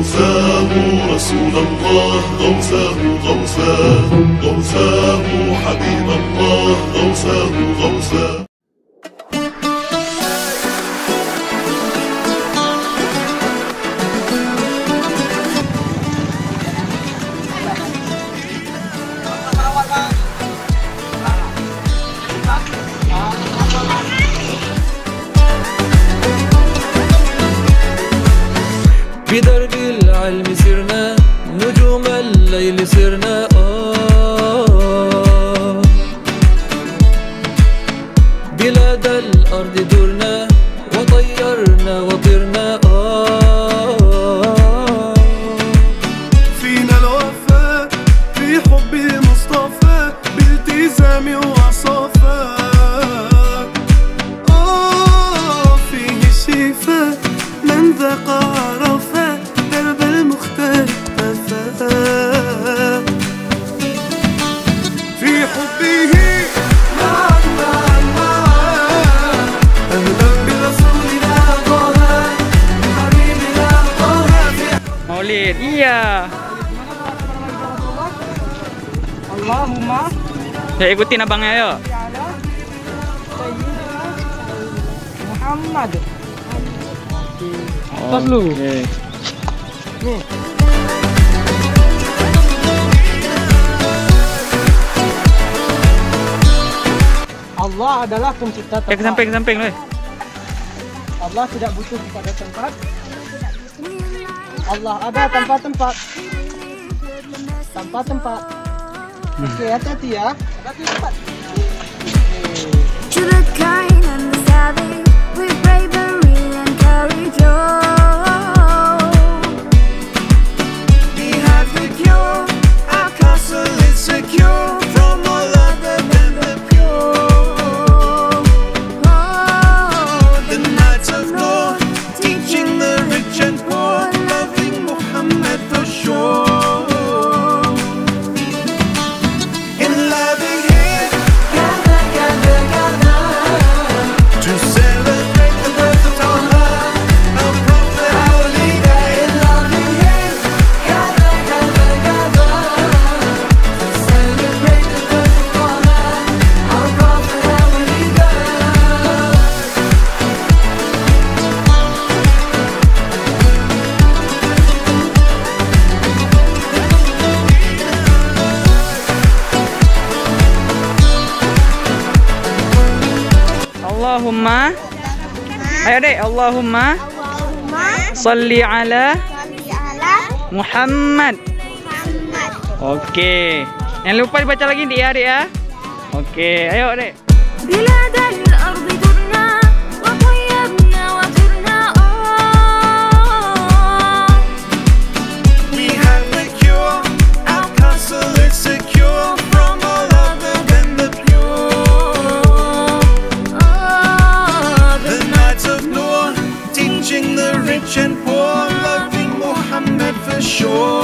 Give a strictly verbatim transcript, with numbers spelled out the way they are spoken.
غوثاه رسول الله، غوثاه، غوثاه، غوثاه حبيب الله، غوثاه، غوثاه. بدرب العلم سرنا، نجوم الليل صرنا، آه. بلاد الأرض درنا، وطيرنا وطرنا، آه. فينا الوفاء، في حب مصطفى، بالتزام وصفاء. آه، فيه شفاء، من ذاق عرف، درب المختار اختفى. في حبه معا، معا، معا. أهلا برسولنا طه، بحبيبنا طه. Maulid, iya. Allahumma. Ya, ikutin abangnya, ayo. Ala Sayyidina Muhammad. Oke. Tas lu. Oke. Nih. Allah adalah pencipta tempat. Eh, ke samping, ke samping, weh. Allah tidak butuh kepada tempat. Allah ada tanpa tempat. Tanpa tempat. Oke, hati-hati ya. Hati-hati. To the kind and the savvy, with bravery and courage, oh. We have the cure, our castle is secure from all other than the pure. Oh, the Knights of Noor, teaching the rich and poor, loving Muhammad for sure. In loving him, gather, gather, gather, to celebrate the birth of Taha, our prophet, our leader. In loving him, gather, gather, gather, to celebrate the birth of Taha, our prophet, our leader. Allahumma. Ayo, Dek. Allahumma. Allahumma. Salli ala. Salli ala. Muhammad. Muhammad. Oke. Jangan lupa dibaca lagi, Dek, ya, Dek, ya. Oke, ayo, Dek. بلاد الأرض درنا وطيرنا وطرنا، آه. We have the cure, our castle is secure from all other than the pure. Oh, the Knights of Noor, teaching the rich and poor, loving Muhammad for sure.